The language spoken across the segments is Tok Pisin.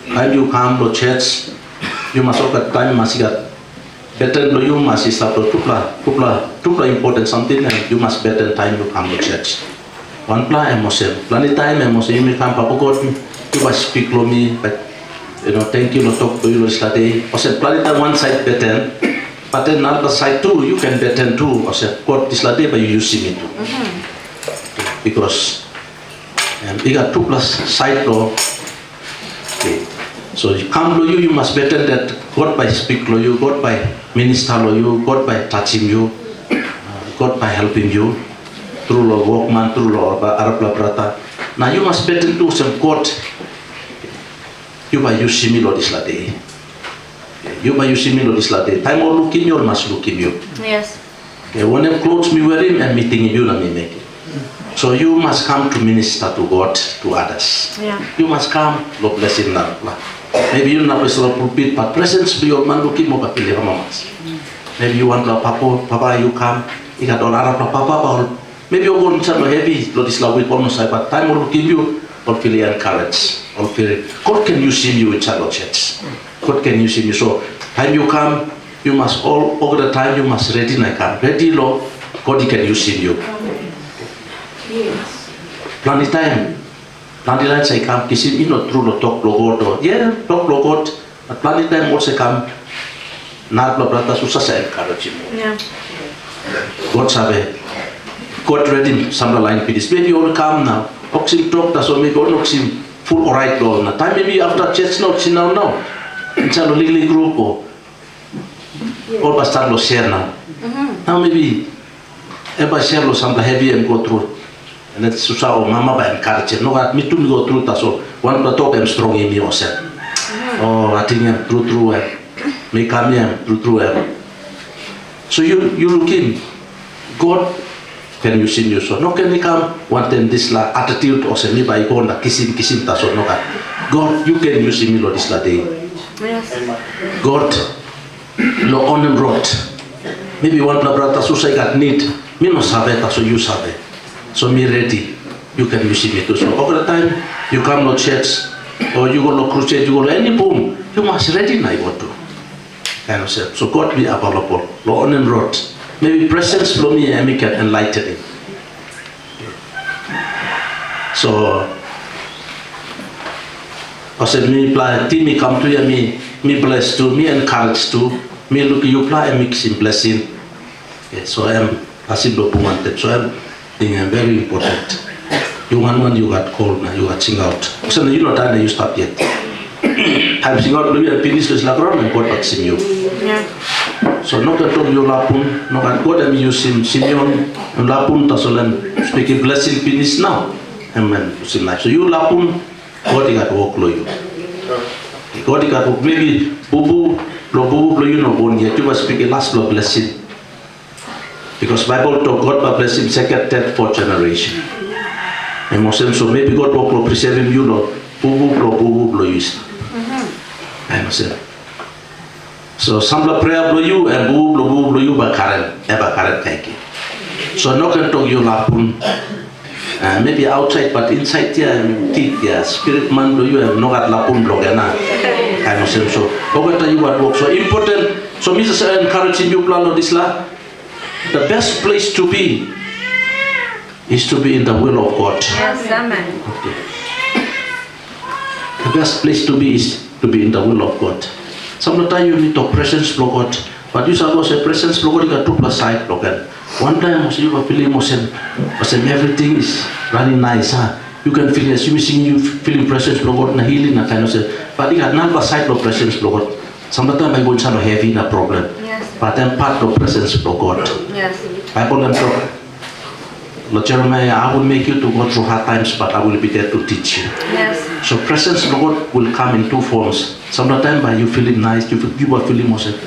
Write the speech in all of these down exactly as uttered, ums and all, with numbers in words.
Taim yu kam long church, yu mas olgeta taim mas i gat beten bilong yu mas i stap long tupela, tupela, tupela important samting, na yu mas beten taim yu kam long church. Wanpela em olsem, planti taim em olsem, yumi kam, Papa God, yu bai spik long mi, but, you know, thank you long tok bilong yu long dispela de. Olsem, planti taim wan sait beten, but then narapela sait tu, yu ken beten tu, olsem, God, dispela de bai yu yusim mi tu. Because em i gat tupela sait long. Okay. So kam long yu, yu mas beten that God bai spik long yu, God bai minista long yu, God bai tachim yu, uh, God bai helpim yu tru long wokman, tru long arapela brata. Na yu mas beten tu olsem, God, yu bai yusim mi long dispela de. Yu bai yusim mi long dispela de. Taim ol lukim yu, ol mas lukim yu. Yes. Okay, wanem klos mi werim, em mi tingim yu na mi mekim. So yu mas kam to minister to God, to others. Yeah. Yu mas kam long blesim narapela. Maybe yu no inap long pulpit, but presence bilong ol man lukim, ol bai pilim amamas. Maybe yu wanpela papa, papa yu kam, i gat ol arapela papa, ol maybe ol go insait long hevi long dispela wik, ol no save, but taim ol lukim yu, ol fili encourage, ol fili God ken yusim yu insait long church. God ken yusim yu. So taim yu kam, yu mas ol olgeta taim yu mas redi na i kam redi long God i ken yusim yu. Planti taim, planti lain sa i kam kisim i no tru long tok bilong God, o yeah, tok bilong God, na planti taim olsem kam, narapela brata susa sa encouragim ol. Yeah. God save, God redim sampela lain pinis. Maybe ol i kam na oksim tok, tasol maybe ol no kisim full orait long ol. Na taim maybe after church na ol sindaun nau insait long liklik grup, o ol bai stat long share nau. Nau maybe em bai share long sampela hevi em go tru. Na susa o mama bai encourage em. Nogat, mi tu mi go tru, tasol wanpela tok em strongim mi olsem. O ating em tru tru em. Mi kam em tru tru em. So yu, yu lukim, God ken yusim yu. So no ken i kam wantaim dispela attitude olsem mi bai i go na kisim kisim tasol, nogat. God, yu ken yusim mi long dispela de. Yes. God, long onem rot. Maybe wanpela brata susa i gat nid, mi no save, tasol yu save. So mi redi, yu ken yusim mi tu. So olgeta taim yu kam long church, o yu go long crusade, yu go long eni bung, yu mas redi na yu go tu. Kain olsem. So God mi available long onem rot. Maybe presence bilong mi em i ken enlightening. So olsem mipela tim i kam tu ya, mi, mi bless tu, mi encourage tu, mi lukim yupela em i kisim blessing. Okay, so em pasin bilong bung wantaim. So em ting em very important. Yu wan wan yu gat kol na yu gat singaut. Olsem na yu no dai na yu stap yet. Taim singaut bilong yu em pinis long dispela graun, em God bai kisim yu. Yeah. So no ken tok yu lapun, no ken, God em i yusim Simeon, em lapun, tasol em spikim blessing pinis nau, em em yusim laip. So yu lapun, God i gat wok long yu. God i gat wok, maybe bubu, long bubu bilong yu no bon yet, yu bai spikim laspela blessing. Because Bible tok God bai blesim second, third, fourth generation. Em olsem, so maybe God wok long preservim yu long bubu bilong bubu bilong yu i stap. Em olsem. So sampela prea bilong yu, em bubu bilong bubu bilong yu bai karim, em bai karim kaikai. So no ken tok yu lapun. Uh, maybe outside, but inside ya em tik ya. Spirit man bilong yu em no gat lapun bilong en, a? Em olsem, so olgeta yu gat wok. So important. So mi save encouraging yupela long dispela. The best place to be is to be in the will of God. Yes, amen. Okay. The best place to be is to be in the will of God. Sampela taim yumi tok presence bilong God, but yu save olsem presence bilong God i gat tupela sait bilong en. Wantaim olsem yu bai pilim olsem, olsem everything is running nice, ha? Yu ken pilim, as yumi singim, yu pilim presence bilong God na healing na kain olsem. But i gat narapela sait bilong presence bilong God. Sampela taim bai i go insait long hevi na problem. Yes. But em part bilong presence bilong God. Yes. Bible em tok, long Jeremiah, "I will make you to go through hard times, but I will be there to teach you." Yes. So presence bilong God will come in two forms. Sampela taim bai yu pilim nice, yu, yu bai pilim olsem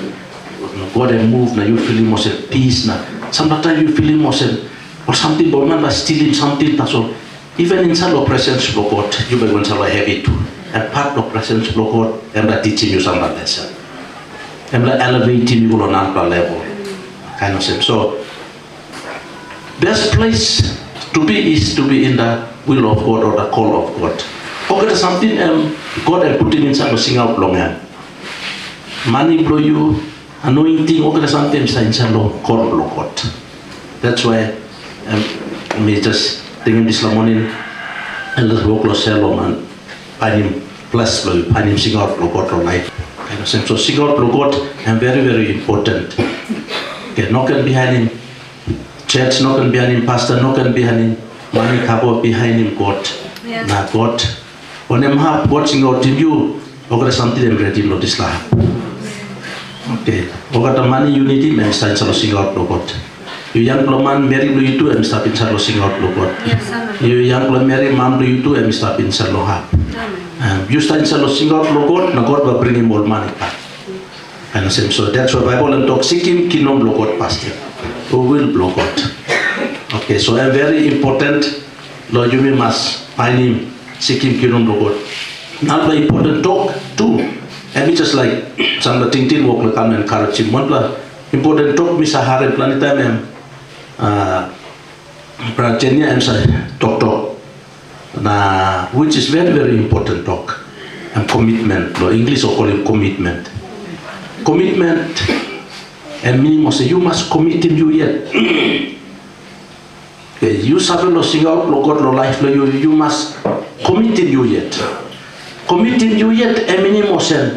God em move na yu pilim olsem peace na. Sampela taim yu pilim olsem ol samting bai ol man bai stilim samting, tasol even insait long presence bilong God, yu bai go insait long hevi tu. Em part bilong presence bilong God, em bai tichim yu sampela lesson. Em bai elevatim yu long narapela level. Kain olsem. So, best place to be is to be in the will of God or the call of God. Olgeta samting em God em putim insait long singaut bilong em. Mani bilong yu, anointing, olgeta samting em stap insait long kor bilong God. That's why, em, mi just tingim dispela moning, em just wok long sel long man, painim ples bilong yu, painim singaut bilong God long laip. Em olsem, so singaut bilong God, em very, very important. Okay, no ken bihainim church, no ken bihainim pastor, no ken bihainim mani, kapo, bihainim God. Yes. Na God, wanem hap God singautim yu, olgeta samting em redim long dispela hap. Okay, olgeta mani yu nidim, em stap insait long singaut bilong God. Yu yangpela man, meri bilong yu tu, em stap insait long singaut bilong God. Yes, amen. Yu yangpela meri, mam bilong yu tu, em i stap insait long hap. Amen. Em, yu stap insait long singaut bilong God, na God bai bringim ol man i kam. Em olsem, so that's why Bible em tok, "Seekim kingdom bilong God first." Who will bilong God. Okay, so em very important, lo yumi mas painim, seekim kingdom bilong God. Narapela important tok tu, em i just like sampela tingting wok lo kam encouragim. Wanpela important tok mi sa harim planti taim em, ah, Brata Jenia em sa toktok, na which is very, very important tok. Em commitment, lo English o kolim commitment. Commitment, em meaning olsem, yu mas commitim yu yet. Okay, yu save lo singaut lo God lo laip lo yu, yu mas commitim yu yet. Commitim yu yet, em meaning olsem,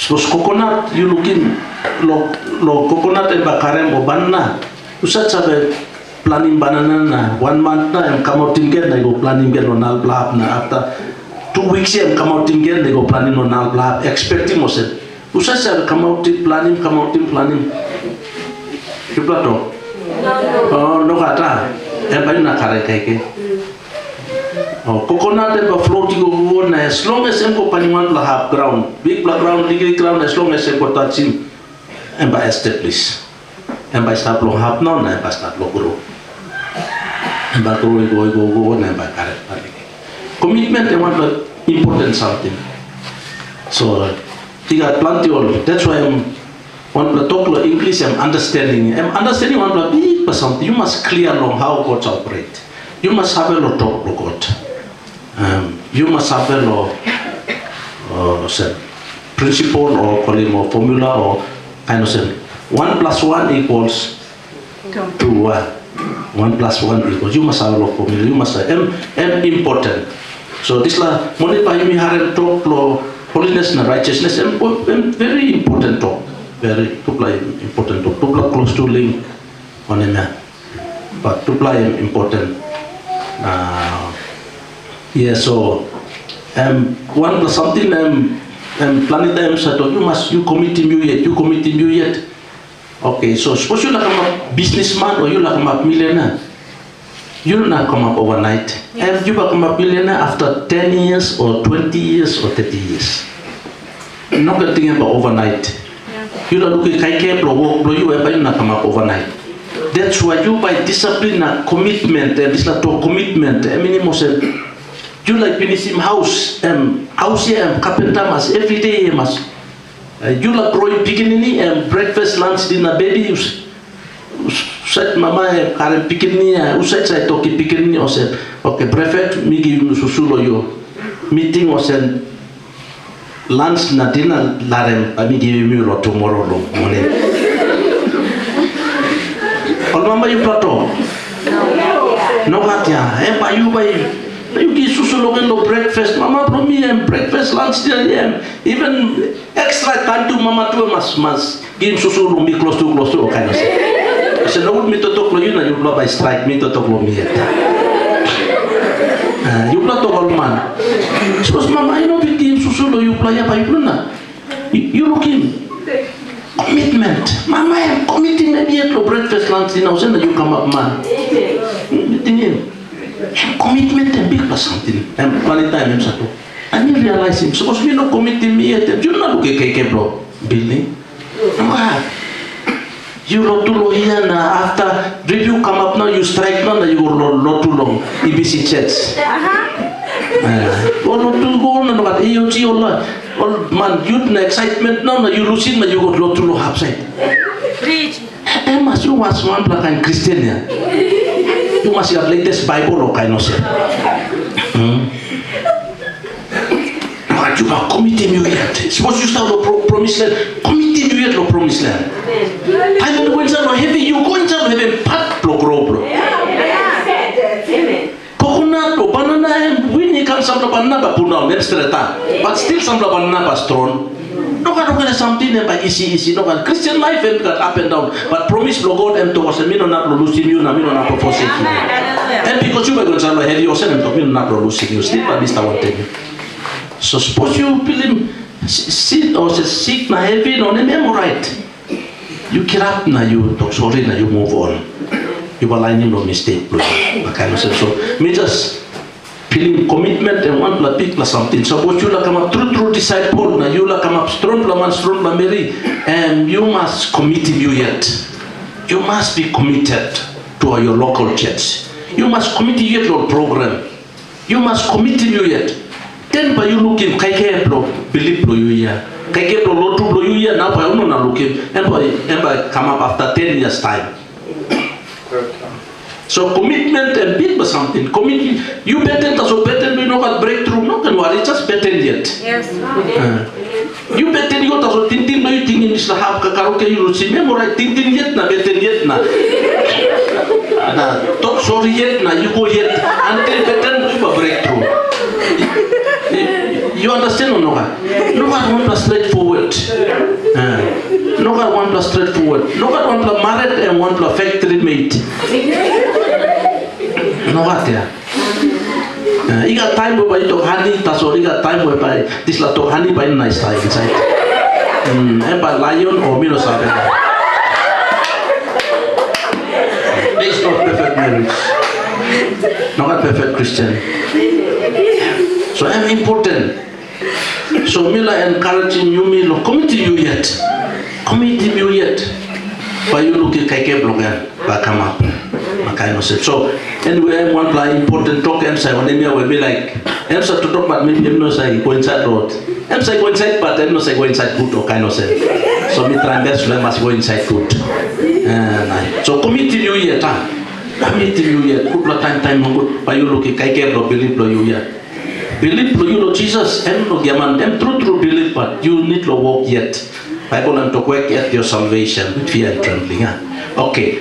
Sapos coconut, yu lukim lo, lo coconut em bai karem o banana, husat save planim banana na wan mant na em kamautim gen na i go planim gen lo narapela hap na after two weeks em kamautim gen na i go planim lo narapela hap, expectim olsem, husat save kamautim, planim, kamautim, planim? Yupela tok? O, nogat, a? Em bai na karim kaikai. O, coconut em bai float i go, go, na as long as em go painim wanpela hap graun, bikpela graun, liklik graun, as long as em go tasim, em bai establish. Em bai stap long hap nau, na em bai stap long gro. Em bai gro i go, i go, go, na em bai karim planti. Commitment em wanpela important samting. So, i gat planti ol, that's why em, wanpela tok lo English em understanding. Em understanding wanpela bikpela samting. Yu mas clear long how God operate. Yu mas save lo tok lo God. Em, yu mas save lo, o, olsem, principle o kolim o formula o kain olsem, one plus one equals two, a? One plus one equals, yu mas save lo formula, yu mas save, em, em important. So dispela moning bai yumi harim tok lo holiness na righteousness, em, em very important tok. Very, tupela important tok. Tupela klostu link, wanem ya. But tupela em important. Na, yeah, so, em, wanpela samting em, em planti taim sa tok, yu mas, yu committim yu yet, yu committim yu yet. Okay, so sapos yu laik kamap businessman o yu laik kamap millionaire, yu no kamap overnight. Em, yu bai kamap millionaire after ten years or twenty years or thirty years. No ken tingim bai overnight. Yu laik lukim kaikai bilong wok bilong yu, em bai yu no kamap overnight. That's why yu bai discipline na commitment, em dispela tok commitment, em meaning olsem, yu laik pinisim haus, em, haus ya em kapenta mas, everyday em mas. Eh, yu laik groim pikinini, em, breakfast, lunch, dinner, baby, yu s-, husat mama em karim pikinini ya, husat save tokim pikinini olsem, "Okay, breakfast, mi givim yu susu lo yu." Mi ting olsem, lunch na dinner, larim, bai mi givim yu lo tomorrow lo morning. Ol mama yupela tok? Nogat ya, em bai yu bai, yu givim susu lo gen lo breakfast, mama bilong mi em breakfast, lunch, dinner, em, even extra taim tu mama tu em mas, mas givim susu long mi klostu, klostu, ol kain olsem. Olsem, nogut mi toktok long yu na yupela bai straik mi toktok long mi yet. Ah, yupela tok ol man. Sapos mama i no bin givim susu long yupela, ya bai yupela na. Yu, yu lukim. Commitment. Mama em committing em yet long breakfast, lunch, dinner, olsem na yu kamap man. Yu tingim. Em commitment em bikpela samting. Em planti taim em sa tok. Na mi realizim, sapos mi no committim mi yet, em yu no lukim kaikai bilong building. Nogat. Yu lotu long hia na after review kamap nau, yu straik nau na yu go lo-, lotu long E B C Church. Eh, go lotu go na nogat, A O G ol, ol man yut na excitement nau na yu lusim na yu go lotu long hapsait. Preach. Em mas yu mas wanpela kain Kristen ya. Yu mas yu have latest Bible o kain olsem. Hmm. Yu bai komitim yu yet. Sapos yu stap long pro- promis land, komitim yu yet long promis land. Taim yu go insait long hevi, yu go insait long hevi, pat bilong gro, bro. Kokonat o banana, em win i kam, sampela banana bai pundaun, em stret, a? Bat stil sampela banana bai strong. Nogat olgeta samting em bai isi isi, nogat. Christian life em gat up and down, bat promis bilong God em tok olsem, "Mi no inap long lusim yu, na mi no inap long forsake yu." Em bikos yu bai go insait long hevi olsem, em tok, "Mi no inap long lusim yu, stil bai mi stap wantaim yu." So sapos yu pilim si- sin o se sik na hevi, no, nem em orait. Yu kirap na yu tok sori na yu move on. Yu bai lainim long mistake bilong yu. Bai kain olsem. So mi just pilim komitmen em wanpela bikpela samting. Sapos yu laik kamap tru tru disaipel na yu laik kamap strongpela man, strongpela meri, em yu mas komitim yu yet. You must be committed to your local church. You must commit yet long program. You must commit yu yet. Den bai yu lukim kaikai bilong bilip bilong yu ya. Kaikai bilong lotu bilong yu ya, nau bai yu no na lukim. Em bai, em bai kamap after ten years time. So commitment em bikpela samting. Commit, yu beten tasol beten yu no gat breakthrough, no ken wari, just beten yet. Yes. Eh. Yu beten yu tasol tingting bilong yu tingim dispela hap kakaruk ya yu lusim, em orait tingting yet na beten yet na. Na tok sori yet na yu go yet. Until beten yu bai breakthrough. Yu understand o nogat? Nogat wanpela straightforward. Eh. Nogat wanpela straightforward. Nogat wanpela marit em wanpela factory mate. Nogat ya. Eh, i gat taim we bai tok hani, tasol i gat taim we bai dispela tok hani bai nais taim insait. Mm, em bai lion o mi no save. There is no perfect marriage. Nogat perfect Christian. So em important. So mi laik encouraging yumi long komitim yu yet. Komitim yu yet. Bai yu lukim kaikai bilong en bai kamap. Bai kain olsem. So anyway, em wanpela important tok em save wanem ya we mi laik. Em save toktok bat mi em no save go insait rot. Em save go insait bat em no save go insait gut o kain olsem. So mi traim bes long em mas go insait gut. Eh, nai. So komitim yu yet, ha? Komitim yu yet. Gutpela taim taim nogut. Bai yu lukim kaikai bilong bilip bilong yu yet. Bilip bilong yu long Jisas, em no giaman, em tru tru bilip, bat yu nid long wok yet. Baibel em tok, "Work at your salvation with fear and trembling," a? Oke.